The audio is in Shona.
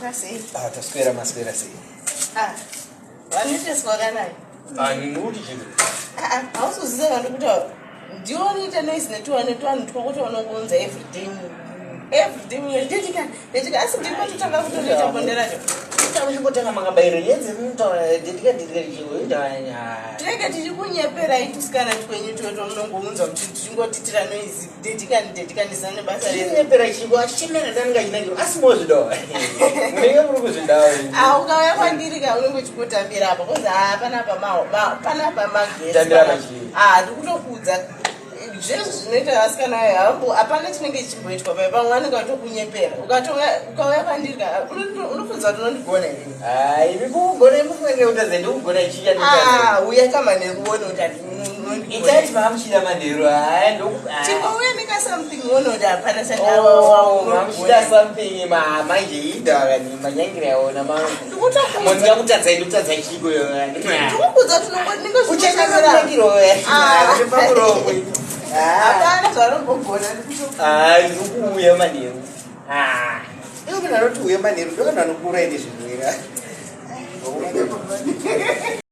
Maswera sei? Ah, taswera maswera sei? Ah, vanoiteswa kanai? Ah, ndikuti chii? Ah, ah, hausi kuziva vandikutaura. Ndiwo unoita noise netuwane twanhu twako twaunongounza everyday. Everyday munhu ndechika ndechika asi ndiri patotanga kutoita bonde racho. Chingotanga makabairo yenze munotaura ndechika ndechika chiwe Tinenge tichikunyeperai tusikana twenyu twetwo munongounza kuti tichingotitira noise Dedikani dedikani zane basa rese. Chinyepera chiko achichemera ndani kachinakiro asi mozvidawo. Munenge muri kuzvidawo. Ah ukauya kwandiri ka unenge uchingotambira apa kozi ah panapa ma panapa magetsi. Tambira apa chii? Ah ndikutokuudza zvese zvinoita vasikana ayo hambo hapana chinenge chichimboitwa paye pamwe vanenge vatokunyepera ukatouya ukauya kwandiri ka unofunza kuti unondigona here Ah imi kugona mufunge kutadza ndikugona chiya Ah uya kamanheru uone kuti Itaiti mamuchida manheru haya ndoku Chingouya neka something uone kuti hapana chakawa. Mamuchida something ma manje ida ni manyangira yaona ma. Ndikutokuudza. Ndakutadza ndikutadza chiko yo. Ndikukuudza kuti ndingo Uchenga manyangira oya. Ah. Pamuromo. Hapana zvanombogona ndikutokuudza. Ah ndikuuya manheru. Ah. Iwe munhu anoti uya manheru ndokanhu anokuuraya nezvirwere.